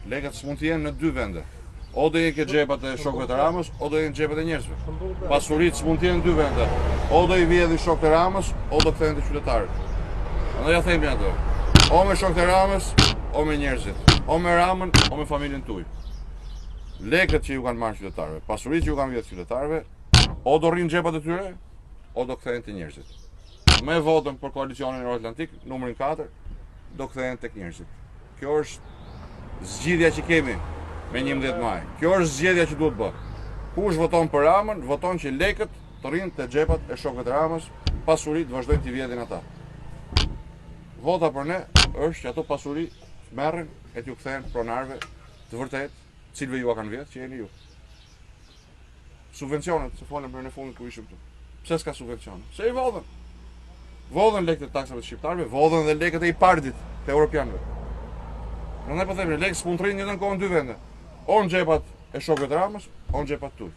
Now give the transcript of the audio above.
Lekët s'mund të jenë në dy vende. O do jenë ke xhepat e shokëve të Ramës, o do jenë xhepat e njerëzve. Pasuritë s'mund të jenë në dy vende. O do i vjedhin shokët e Ramës, o do kthehen te qytetarët. Prandaj ja themi ato. O me shokët e Ramës, o me njerëzit. O me Ramën, o me familjen tuaj. Lekët që ju kanë marrë qytetarëve, pasuritë që ju kanë vjedhur qytetarëve, o do rrinë xhepat e tyre, o do kthehen te njerëzit. Me votën për koalicionin Euroatlantik, numrin 4, do kthehen tek njerëzit. Kjo është zgjidhja që kemi me 11 maj. Kjo është zgjedhja që duhet bërë. Kush voton për Ramën, voton që lekët të rrinë te xhepat e shokëve të Ramës, pasuritë vazhdojnë t'i vjedhin ata. Vota për ne është që ato pasuri të merren e t'ju kthehen pronarëve të vërtetë, cilëve jua kanë vjedhë, që jeni ju. Subvencionet, se folëm herën e fundit kur ishim këtu. Pse s'ka subvencione? Se i vodhën. Vodhën lekët e taksave të shqiptarëve, vodhën dhe lekët e IPARD-it të europianëve. Prandaj po themi, lekët s'mund të rrinë njëjtën kohë në dy vende. O në xhepat e shokëve të Ramës, o në xhepat tuaj.